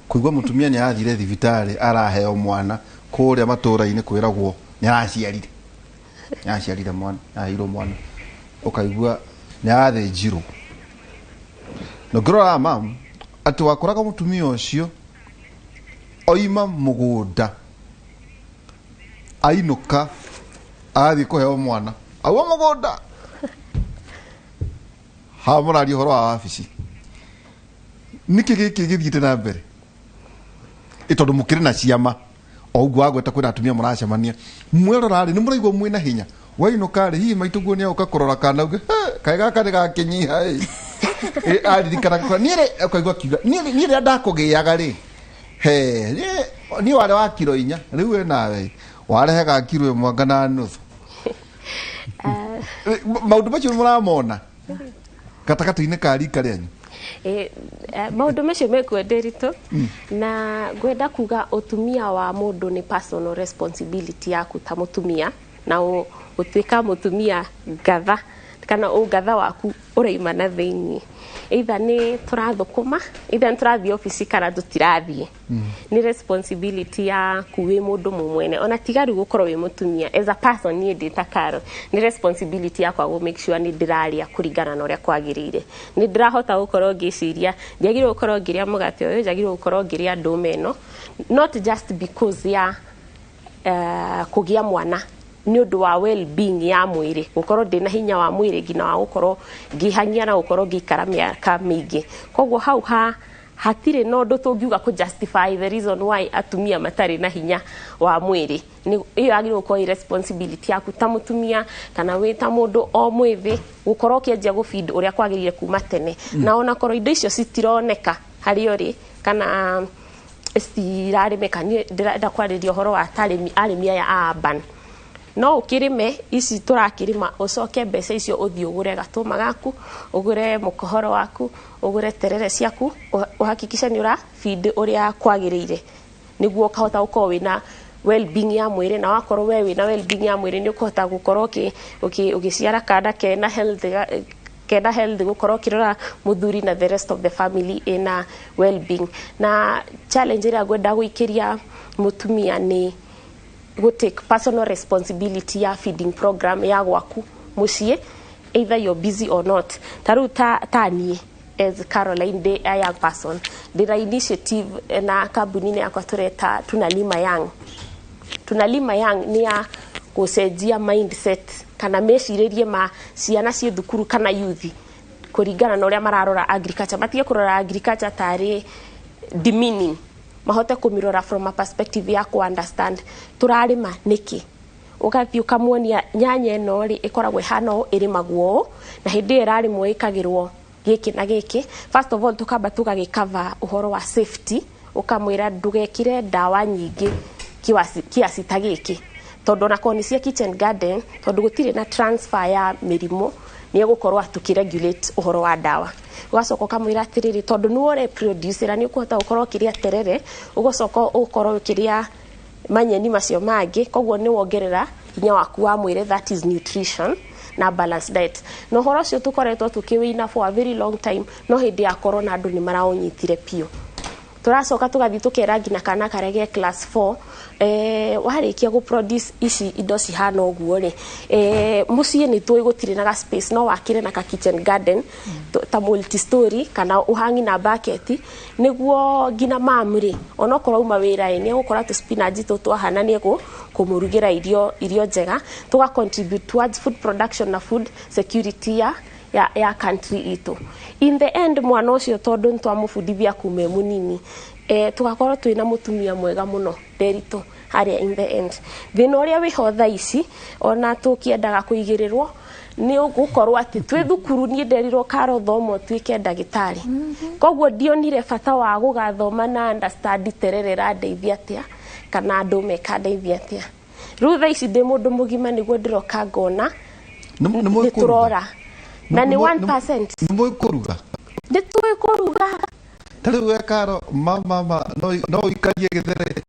Kũigua mũtumia nĩ arathire thibitarĩ araheo mwana kũrĩa matũra-inĩ, kwĩragwo nĩ araciarire, nĩ araciarire mwana, aheirwo mwana, ũkaigua nĩ arathĩnjirwo. Na ũngĩrora mam atĩ wakoraga mũtumia ũcio oima mũgũnda ainũka arathiĩ kũheo mwana auma mũgũnda, haha mũraria ũhoro wa wabici. Nĩkĩ gĩkĩ gĩthiĩte na mbere? Ĩ tondũ mũkĩrĩ na ciama o ũguo wagweta, kwĩna atumia mũracemania, mwerora rĩ, nĩ mũraigua mwĩna hinya? Wainũka rĩ, hihi maitũguo nĩ agũka kũrora kana uge, "He, kaĩ gaka nĩ gakĩnyiha ĩ." Ĩ, aririkana niĩ rĩ, ũkaigua akiuga, "Niĩ rĩ- niĩ rĩrĩa ndakũgĩaga rĩ, he niĩ niĩ warĩ wa kiro 4, rĩu we nawe warehe ga kiro 1 anga na nuthu." Ĩ, maũndũ macio mũramona gatagatĩ-inĩ ka rika rĩanyu? Maũndũ macio mekuo, Ndĩritũ, na ngwenda kuga ũtumia wa mũndũ nĩ personal responsibility yaku ta mũtumia, na gũtuĩka mũtumia ngatha kana ũngatha waku ũraima na thĩiniĩ, either nĩ tũrathũkũma, either nĩ tũrathiĩ obici kana tũtirathiĩ, nĩ responsibility yaku wĩ mũndũ mũmwene. Ona tiga rĩu gũkorwo wĩ mũtumia, as a person, niĩ ndĩ ta Caro, nĩ responsibility yakwa gũ make sure nĩ ndĩrarĩa kũringana na ũrĩa kwagĩrĩire, nĩ ndĩrahota gũkorwo ngĩciria ndiagĩrĩirwo gũkorwo ngĩrĩa mũgate ũyũ, njagĩrĩirwo gũkorwo ngĩrĩa ndũma ĩno, not just because ya kũgĩa mwana, nĩ ũndũ wa well being ya mwĩrĩ, gũkorwo ndĩna hinya wa mwĩrĩ nginya wa gũkorwo ngĩhang'ia na gũkorwo ngĩikara mĩaka mĩingĩ. Koguo hau ha hatirĩ na ũndũ tũngiuga kũ justify the reason why atumia matarĩ na hinya wa mwĩrĩ. Ĩyo yagĩrĩirwo gũkorwo ĩ responsibility yaku ta mũtumia kana wĩ ta mũndũ o mwĩthĩ, gũkorwo ũkĩanjia gũfeed ũrĩa kwagĩrĩire kuma tene. Na onakorwo indo icio citironeka harĩa ũrĩ kana citirarĩmĩka, niĩ ndĩrenda kwarĩria ũhoro wa ta arĩmi, arĩmi aya a urban, no ũkĩrĩme ici tũrakĩrĩma, ũcoke mbeca icio ũthiĩ ũgũre gatũma gaku, ũgũre mũkohoro waku, ũgũre terere ciaku, ũhakikishe nĩ ũra feed ũrĩa kwagĩrĩire, nĩguo ũkahota gũkorwo wĩna well-being ya mwĩrĩ. Na wakorwo we wĩna well-being ya mwĩrĩ, nĩ ũkũhota gũkorwo ũgĩciara kana kena health, kena health, gũkorwo ũkĩrora mũthuri na the rest of the family ĩna well-being. Na challenge ĩrĩa ngwenda gũikĩria mũtumia nĩ gũ take personal responsibility ya feeding program ya gwaku mũciĩ, either you're busy or not. Ta rĩu ta niĩ as Caroline, ndĩ a young person, ndĩna initiative na kambuni-inĩ yakwa tũreta Tunalima Young. Tunalima Young nĩ ya gũcenjia mindset kana mecirĩrie ma ciana ciĩ thukuru kana youth kũringana na ũrĩa mararora agriculture, matige kũrora agriculture tarĩ demeaning, mahote kũmĩrora from a perspective ya ku understand tũrarĩma nĩkĩ. Ũgathiĩ ũkamuonia nyanya ĩno rĩ, ĩkoragwo ĩhana ũũ, ĩrĩmagwo ũũ, na hĩndĩ ĩyo ĩrarĩmwo ĩkagĩrwo gĩkĩ na gĩkĩ. First of all, tũkamba tũgagĩcover ũhoro wa safety, ũkamwĩra ndũgekĩre ndawa nyingĩ kiasi ta gĩkĩ, tondũ onakorwo nĩ cia kitchen garden, tondũ gũtirĩ na transfer ya mĩrimũ, nĩ egũkorwo tũkĩregulate ũhoro wa ndawa. Ũgacoka ũkamwĩra atĩrĩrĩ, tondũ nĩwe ũreproducera, nĩ ũkũhota gũkorwo ũkĩrĩa terere, ũgacoka ũkorwo ũkĩrĩa manyeni macio mangĩ, koguo nĩ wongerera hinya waku wa mwĩrĩ, that is nutrition na balanced diet. Na ũhoro ũcio tũkoretwo tũkĩwĩina for a very long time, no hĩndĩ ya corona andũ nĩ maraũnyitire biũ. Tũracoka tũgathiĩ tũkera nginya kana karĩa ge class 4, warĩkia gũ produce ici indo cihana ũguo rĩ, mũciĩ nĩ tũĩ gũtirĩ na ga space, no wakĩre na ka kitchen garden ta multi story kana ũhangi na bucket, nĩguo nginya mam rĩ, onokorwo auma wĩra ĩ, nĩ egũkora tũ spinach tũtũ ahana, nĩ kũmũrugĩra irio njega. Tũga contribute towards food production na food security ya country itũ. In the end, mwana ũcio, tondũ nĩ twamũbundithia kuma e mũnini, tũgakorwo twĩna mũtumia mwega mũno, Nderitu, harĩa in the end. Thĩna ũrĩa wĩho thaa ici, ona tũkĩendaga kũigĩrĩrwo, nĩ gũkorwo atĩ twĩ thukuru niĩ nderirwo, "Karo, thoma ũtuĩke ndagĩtarĩ." Koguo ndionire bata wa gũgathoma na understand terere ĩrandeithia atĩa kana ndũma ĩkandeithia atĩa. Rĩu thaa ici ndĩ mũndũ mũgima, nĩguo ndĩroka ngona Nĩ mũĩ nĩ kũruga? tũrora na nĩ 1%. Nĩ mũĩ kũruga? Nĩ tũĩ kũruga. Ta rĩu we Karo, mama no ũikarie gĩthere?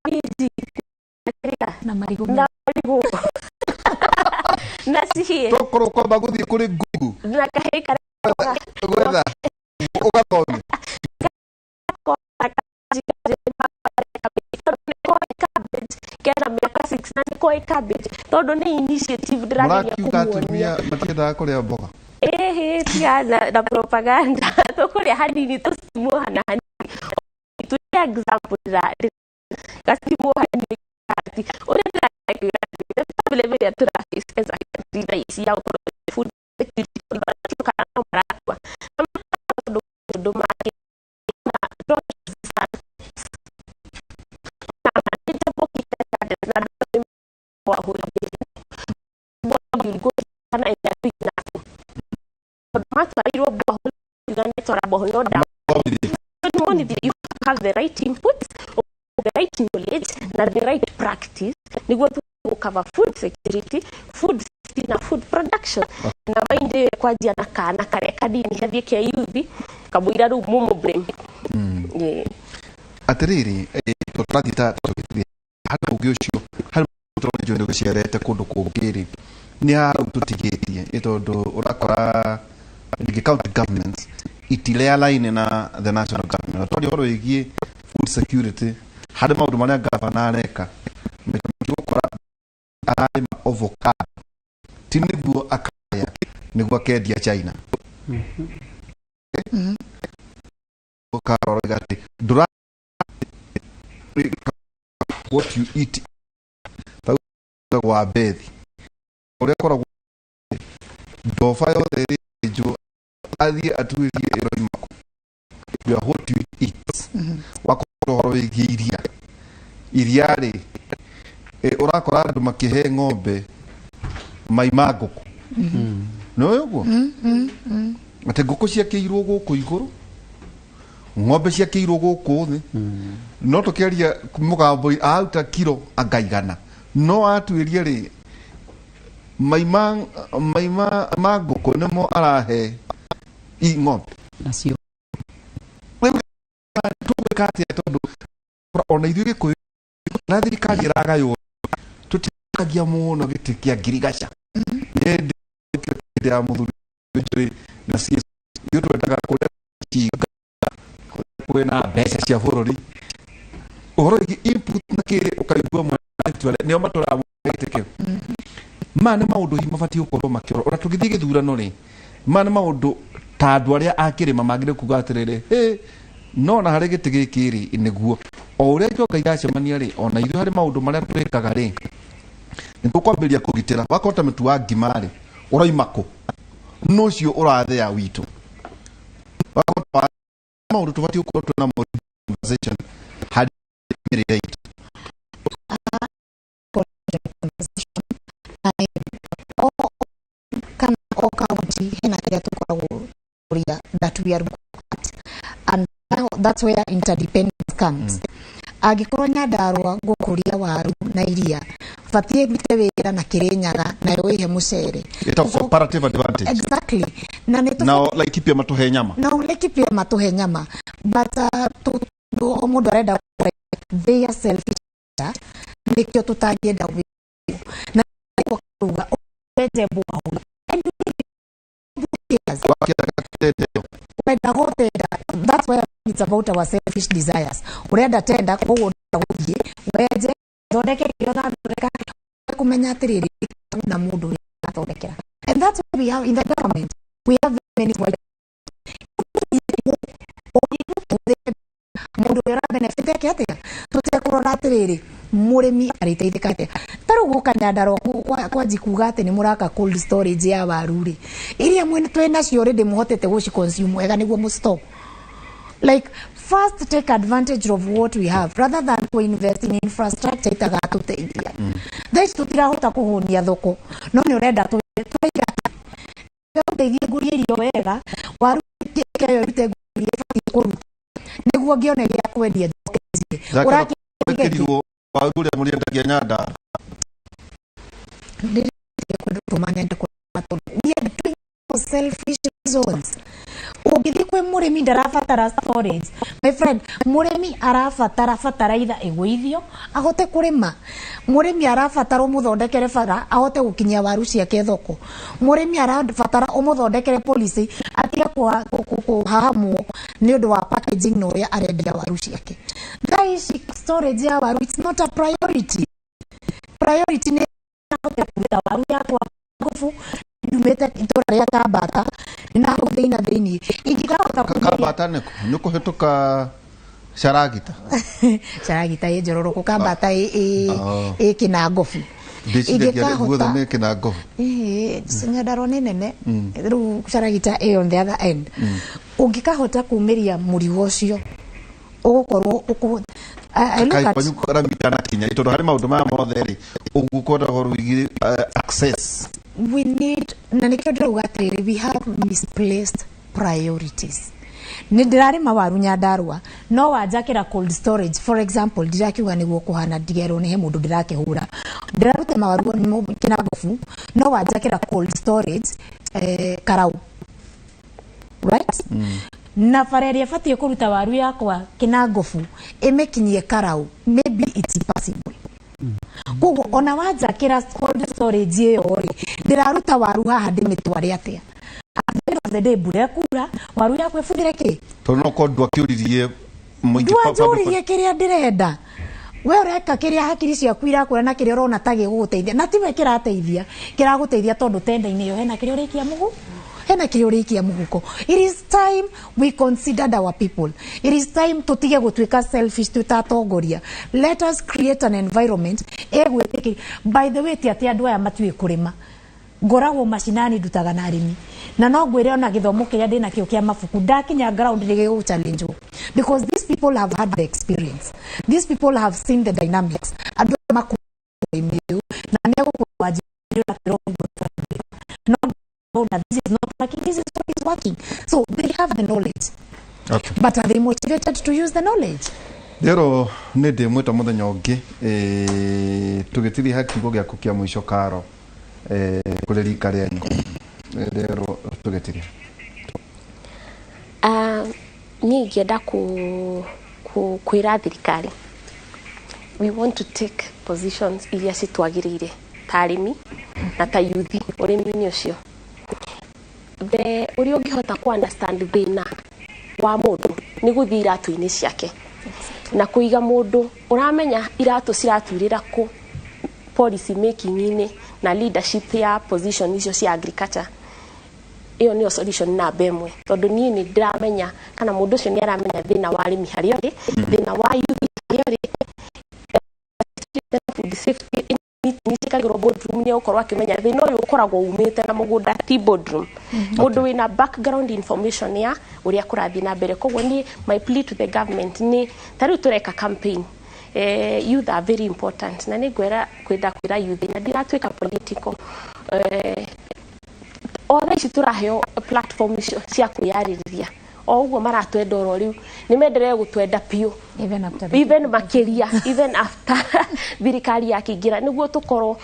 Minji na marigũ. Na marigũ na cihie. Tokorwo kwamba gũthiĩ kũrĩ Google na kahĩĩ karĩa gwetha ũgathomia. Okorwo ĩ cabbage, tondũ nĩ initiative ndĩrageria Mũrakiuga kũmuonia. Atumia matiendaga kũrĩa mboga? Ĩhĩ, tiga na propaganda, tũkũrĩa hanini, tũcimwo hana hanini. Tuĩ example gacimwo hanini ũrĩa ndĩrakwĩra, problem ĩrĩa tũra face as a country thaa ici ya gũkorwo food security, tondũ andũ kana no marakua tondũ maũndũ mangĩ na drought resistance na manageable kitchen gardens na andũ wahũrithia kana they are doing nothing, tondũ matwarĩirwo borehole, kiuga nĩtwara borehole no ndawa. Monithie. You have the right inputs, the right knowledge na the right practice niguo cover food security, food safety na food production. Na mind ĩyo kwanjia na kana karĩa kanini gathiĩ ke yuthi kamũira rĩu mũmũ blame. Yeah. Atiriri, tũrathiĩ ta tũgĩthiĩ harĩ ũngĩ ũcio harĩ tũrona njũĩ nĩ gũcerete kũndũ kũngĩ rĩ, nĩ hau tũtigĩtie ĩ, tondũ ũrakora rĩngĩ county governments itire align na the national government. Na twaria ũhoro wĩgiĩ food security, harĩ maũndũ marĩa gavana areka maita maingĩ, ũgũkora ararĩma avocado ti nĩguo akaya, nĩguo akendia China. Ũkarora atĩ ndũra what you eat wa bethi ũrĩa koragwo ndoba yothe ĩrĩnjwo athiĩ atuĩrie ĩroima kũ. You are what you eat. Wakorwo ũhoro wĩgiĩ iria, iria rĩ, ũrakora andũ makĩhe ng'ombe mai ma ngũkũ. Nĩ ũguo atĩ ngũkũ ciakĩirwo gũkũ igũrũ, ng'ombe ciakĩirwo gũkũ thĩ, no tũkĩaria mũgambo aruta kiro angaigana, no atuĩrie rĩ, mai ma ngũkũ nĩmo arahe i ng'ombe. Nacio. Tũgwĩka atĩa? Tondũ ona ithuĩ Gĩkũyũ na thirikari ĩragaywo, tũtikagia mũno gĩtĩ kĩa ngirigaca hĩndĩ hĩndĩ ya mũthuri Njũĩ na CS. Ithuĩ twendaga kũrĩa cinga kwĩna mbeca cia bũrũri, ũhoro wĩgiĩ input na kĩrĩ, ũkaigua mwena nĩo matũraga gĩtĩ kĩu. Maya nĩ maũndũ hihi mabatiĩ gũkorwo makĩrora ona tũgĩthiĩ gĩthurano rĩ. Maya nĩ maũndũ ta andũ arĩa a kĩrĩma magĩrĩire kuga atĩrĩrĩ, "Hĩ, no na harĩ gĩtĩ gĩkĩ rĩ, nĩguo o ũrĩa njonga iracemania rĩ, ona ithuĩ harĩ maũndũ marĩa twĩkaga rĩ, nĩ tũkwambĩrĩria kũgitĩra." Wakorwo ta mũtu wa ngima rĩ, ũroima kũ? No ũcio ũrathĩa witũ. Wakorwo ta maũndũ tũbatiĩ gũkorwo twĩna conversation harĩ mĩrĩre itũ. Conversation o kana o county hena kĩrĩa tũkoragwo tũria that we are good at, and now that's where interdependence comes. Angĩkorwo Nyandarũa ngũkũria waru na iria, batiĩ ndute wĩra na Kĩrĩnyaga nayo ĩhe mũcere. Ĩtagwo comparative advantage. Exactly, na nĩ nao Laikipia matũhe nyama. Na Laikipia matũhe nyama, but o mũndũ arenda their selfish, nĩkĩo tũtangĩenda wĩ na kuga wenje borehole and Wakĩenda tender. Wenda gũtenda. That's why it's about our selfish desires. Ũrenda tenda, koguo ũrenda gũthiĩ wenje thondeke kĩrĩa ũrathondeka, kũmenya atĩrĩrĩ, na mũndũ ũrĩa ũrathondekera. And that's what we have in the government. We have many white mũndũ ũrĩa ũrabenefit eke atĩa, tũtekũrora atĩrĩrĩ, mũrĩmi arĩteithĩka atĩa. Ta rĩu gũka Nyandarũa kwanji kuga atĩ nĩ mũraka cold storage ya waru rĩ, iria twĩ nacio already mũhotete gũci consume wega nĩguo mũ store. Like, first take advantage of what we have rather than to invest in infrastructure itagatũteithia. Thaa ici tũtirahota kũhũnia thoko, no nĩ ũrenda tũraiga ũteithie ngũrie irio wega, waru ĩyo ĩrute ngũrie ĩbatiĩ kũruta nĩguo ngĩone gĩa kwendia njoke. Wĩkĩrirwo waru ũrĩa mũrĩendagia Nyandarũa. Tũma nyende tondũ we are doing for selfish reasons. Ũngĩthiĩ kwĩ mũrĩmi, ndarabatara storage, my friend. Mũrĩmi arabatara bataraitha ĩgũithio ahote kũrĩma. Mũrĩmi arabatara ũmũthondekere bara ahote gũkinyia waru ciake thoko. Mũrĩmi arabatara ũmũthondekere policy atige kũhahamwo nĩ ũndũ wa packaging na ũrĩa arendia waru ciake. Thaa ici storage ya waru, it's not a priority. Priority nĩ kũruta waru yakwa ngubu ndumĩte itũra rĩa Kambata na hau thĩina thĩinĩ ingĩkahota kumĩria. Kambata nĩkũ? Nĩ kũhĩtũka Caragita? Caragita ĩ Njororoko, Kambata ĩ ĩ Kĩnangobu. Ndĩciragia guothe nĩ Kĩnangobu. Ĩĩ, Nyandarua nĩ nene rĩu, Caragita ĩ on the other end. Ũngĩkahota kumĩria mũrigo ũcio ũgũkorwo I look Kaĩ at kwanyu ramita na kinya, tondũ harĩ maũndũ maya mothe rĩ, ũguo kwenda ũhoro wĩgiĩ access. We need, na nĩkĩo ndĩrauga atĩrĩrĩ, we have misplaced priorities. Nĩ ndĩrarĩma waru Nyandarua, no wanjakĩra cold storage, for example, ndirakiuga nĩguo kũhana, ndigerwo nĩ he mũndũ ndĩrakĩhũra, ndĩraruta mawaru Kĩnangobu, no wanjakĩra cold storage Karau, right? Na bara ĩrĩa ĩbatiĩ kũruta waru yakwa Kĩnangobu ĩmĩkinyie Karau, maybe it's impossible. Koguo ona wanjakĩra cold storage ĩyo rĩ, ndĩraruta waru haha ndĩmĩtware atĩa? At the end of the day, mbura ĩkura, waru yakwa ĩbuthĩre kĩ? Tondũ no korwo ndwakĩũririe mũingĩ. Ndwanjũririe kĩrĩa ndĩrenda. We ũreka kĩrĩa hakiri ciaku irakũra na kĩrĩa ũrona ta gĩgũgũteithia, na tiwe kĩrateithia, kĩragũteithia tondũ tenda-inĩ ĩyo hena kĩrĩa ũrĩkia mũhu, hena kĩrĩa ũrĩkia mũhuko. It is time we considered our people. It is time tũtige gũtuĩka selfish twĩ ta atongoria. Let us create an environment ĩgwĩtĩkĩria. By the way, ti atĩ andũ aya matiũĩ kũrĩma. Ngoragwo macinani, ndutaga na arĩmi, na no ngwĩre ona gĩthomo kĩrĩa ndĩnakĩo kĩa mabuku, ndakinya ground nĩ gĩgũ challenge, because these people have had the experience, these people have seen the dynamics. Andũ aya makũrĩmi ũyũ na megũkwanjĩrĩra no no, this is not working, this is what is working. So they have the knowledge, but are they motivated to use the knowledge? Rĩro nĩ ndĩ mwĩta mũthenya ũngĩ tũgĩtiriha kiugo gĩaku kĩa mũico, Karo, kũrĩ rika rĩanyu. Rĩro tũgĩtiria. Niĩ ingĩenda kwĩra thirikari, we want to take positions iria citwagĩrĩire ta arĩmi na ta yuthi ũrĩmi-inĩ ũcio. The ũrĩa ũngĩhota ku understand thĩna wa mũndũ nĩ gũthiĩ iratũ-inĩ ciake na kũiga mũndũ ũramenya iratũ ciraturĩra kũ policy making-inĩ na leadership ya position icio cia agriculture. Ĩyo nĩyo solution namba ĩmwe, tondũ niĩ nĩ ndĩramenya kana mũndũ ũcio nĩ aramenya thĩna wa arĩmi harĩa ũrĩ, thĩna wa youth harĩa ũrĩ, food safety ciĩkagĩrwo boardroom, nĩ egũkorwo akĩmenya thĩna ũyũ ũkoragwo umĩte na mũgũnda, ti boardroom. Mũndũ wĩna background information ya ũrĩa kũrathiĩ na mbere. Koguo niĩ my plea to the government nĩ ta rĩu tũreka campaign, youth are very important, na nĩ ngwĩra kwenda kwĩra youth, na ndiratuĩka political, o thaa ici tũraheo platform icio cia kwĩyarĩrĩria, o ũguo maratwenda oro rĩu, nĩ menderee gũtwenda biũ. Even after the Even makĩria, even after thirikari yakĩingĩra, nĩguo tũkorwo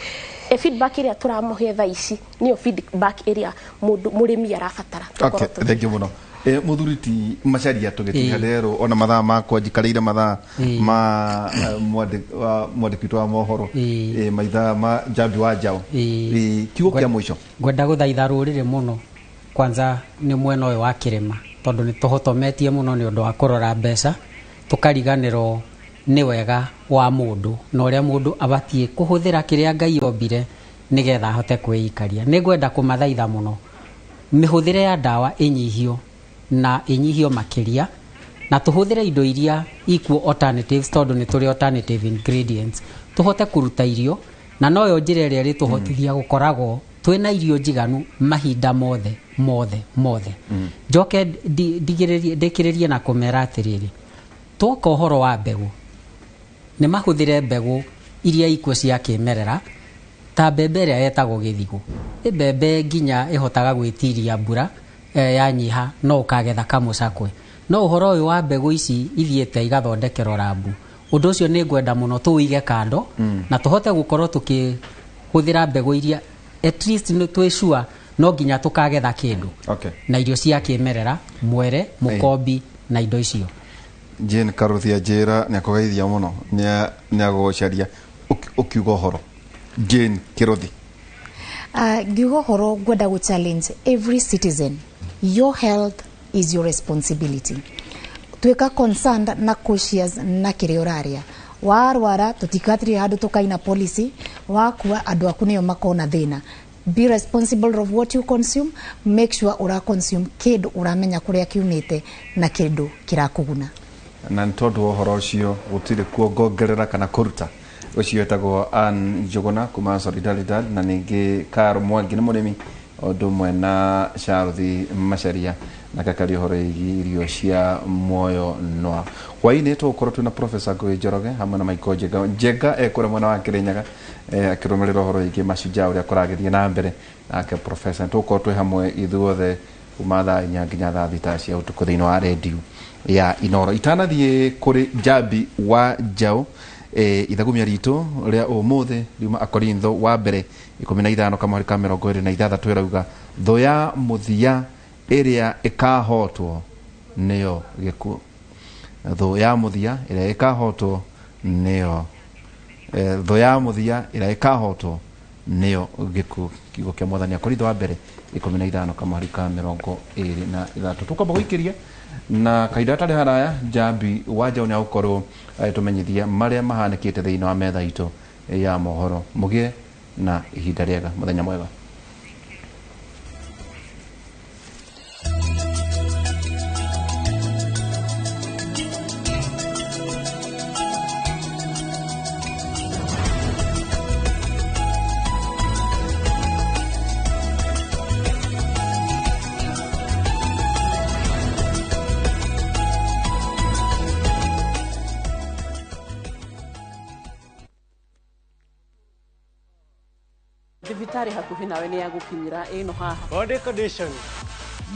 feedback ĩrĩa tũramũhe thaa ici nĩyo feedback ĩrĩa mũndũ mũrĩmi arabatara. Tũkorwo Thank you mũno. Mũthuri ti Macaria, tũgĩtiga rero ona mathaa makwa njikarĩire mathaa ma mwandĩki witũ wa mohoro, maithaa ma Njambi wa Njaũ. Kiugo kĩa mũico. Ngwenda gũthaitha rũrĩrĩ mũno, kwanza nĩ mwena ũyũ wa kĩrĩma, tondũ nĩ tũhotometie mũno nĩ ũndũ wa kũrora mbeca, tũkariganĩrwo nĩ wega wa mũndũ na ũrĩa mũndũ abatiĩ kũhũthĩra kĩrĩa Ngai ombire nĩgetha ahote kwĩikaria. Nĩ ngwenda kũmathaitha mũno, mĩhũthĩre ya ndawa ĩnyihio na ĩnyihio makĩria, na tũhũthĩre indo iria ikuo alternatives, tondũ nĩ tũrĩ alternative ingredients tũhote kũruta irio, na noyo njĩra ĩrĩa ĩrĩtũhotithia gũkoragwo twĩna irio njiganu mahinda mothe mothe mothe. Njoke ndigĩrĩrie, ndĩkĩrĩrie na kũmera atĩrĩrĩ, twoka ũhoro wa mbegũ, nĩ mahũthĩre mbegũ iria ikuo cia kĩmerera, ta mbembe ĩrĩa yetagwo gĩthigũ. Nĩ mbembe nginya ĩhotaga gwĩtiria mbura yanyiha, no ũkagetha kamũcakwe. No ũhoro ũyũ wa mbegũ ici ithiĩte igathondekerwo rambu, ũndũ ũcio nĩ ngwenda mũno tũwĩige kando, na tũhote gũkorwo tũkĩhũthĩra mbegũ iria at least nĩ twĩ sure no nginya tũkagetha kĩndũ, na irio cia kĩmerera, mwere, mũkombi na indo icio. Jane Karuthia njĩra nĩ akũgeithia mũno, nĩ agũgũcaria ũkiuga ũhoro. Jane Kĩrũthi. Ngiuga ũhoro, ngwenda gũ challenge every citizen: your health is your responsibility. Tuĩka concerned na cautious na kĩrĩa ũrarĩa. Warwara, tũtikatirĩ handũ tũkaina policy. Wakua andũ aku nĩo makona thĩna. Be responsible of what you consume. Make sure ura consume kĩndũ ũramenya kũrĩa kiumĩte na kĩndũ kĩrakũguna. Na nĩ tondũ wa ũhoro ũcio gũtirĩ kuongongerera kana kũruta. Ũcio wetagwo Ann Njuguna kuma Solidaridad, na ningĩ Caro Mwangi nĩ mũrĩmi o ũndũ ũmwe na Charles Macharia na kakaria ũhoro wĩgiĩ irio cia muoyo noa. Hwaĩ-inĩ tũgũkorwo twĩna Professor Ngũgĩ Njoroge hamwe na Michael Njenga. Njenga ekũrĩa mwena wa Kĩrĩnyaga, akĩrũmĩrĩra ũhoro wĩgiĩ mashujaa ũrĩa kũragĩthiĩ na mbere. Nake Professor tũgũkorwo twĩ hamwe ithuothe kuma thaa 4 nginya thaa 6 cia ũtukũ thĩinĩ wa redio ya Inoro. Itanathiĩ kũrĩ Njambi wa Njaũ, ithagumia ritũ rĩa ũmũthĩ riuma Akorintho wa mbere 15 kamũhari ka 26, ĩrauga thũ ya mũthia ĩrĩa ĩkahotwo nĩyo gĩkuũ. Thũ ya mũthia ĩrĩa ĩkahotwo nĩyo thũ ya mũthia ĩrĩa ĩkahotwo nĩyo gĩkuũ. Kiugo kĩa Mwathani, Akorintho wa mbere 15 kamũhari ka 26. Tũkwamba gũikĩria na kahinda gatarĩ haraya, Njambi wa Njaũ nĩ agũkorwo agĩtũmenyithia marĩa mahanĩkĩte thĩinĩ wa metha itũ ya mohoro. Mũgĩe na ihinda rĩega, mũthenya mwega. Thibitarĩ hakuhĩ nawe nĩ yagũkinyĩra ĩno haha. Body condition.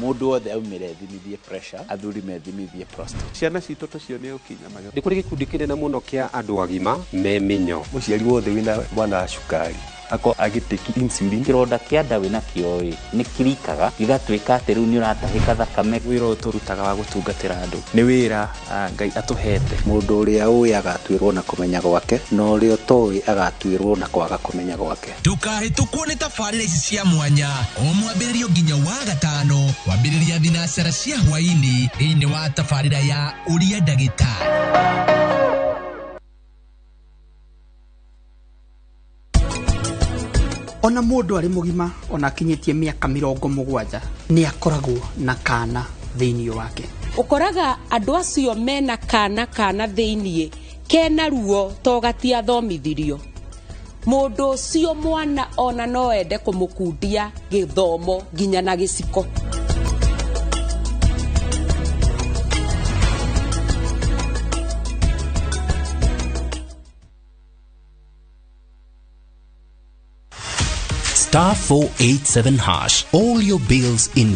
Mũndũ wothe aumĩre ethimithie pressure, athuri methimithie prostate. Ciana citũ tũcione ũkinya magego. Nĩ kũrĩ gĩkundi kĩnene mũno kĩa andũ agima me mĩnyo. Mũciari wothe wĩna mwana wa cukari ako agĩtĩki insulin. Kĩronda kĩa nda wĩna kĩo ĩ nĩ kirikaga gĩgatuĩka atĩ rĩu nĩ ũratahĩka thakame. Wĩra ũyũ tũrutaga wa gũtungatĩra andũ nĩ wĩra Ngai atũhete. Mũndũ ũrĩa ũĩ agatuĩrwo na kũmenya gwake, na ũrĩa ũtoĩ agatuĩrwo na kwaga kũmenya gwake. Ndũkahĩtũkwo nĩ tabarĩra ici cia mwanya o mwambĩrĩrio nginya wa gatano kwambĩrĩria thinacara cia hwaĩ-inĩ thĩinĩ wa tabarĩra ya Ũria Ndagĩtarĩ. Ona mũndũ arĩ mũgima ona akinyĩtie mĩaka 70 nĩ akoragwo na kana thĩinĩ wake. Ũkoraga andũ acio mena kana thĩinĩ kena ruo to gatiathomithirio. Mũndũ ũcio mwana ona no ende kũmũkundia gĩthomo nginya na gĩciko. *487#. All your bills in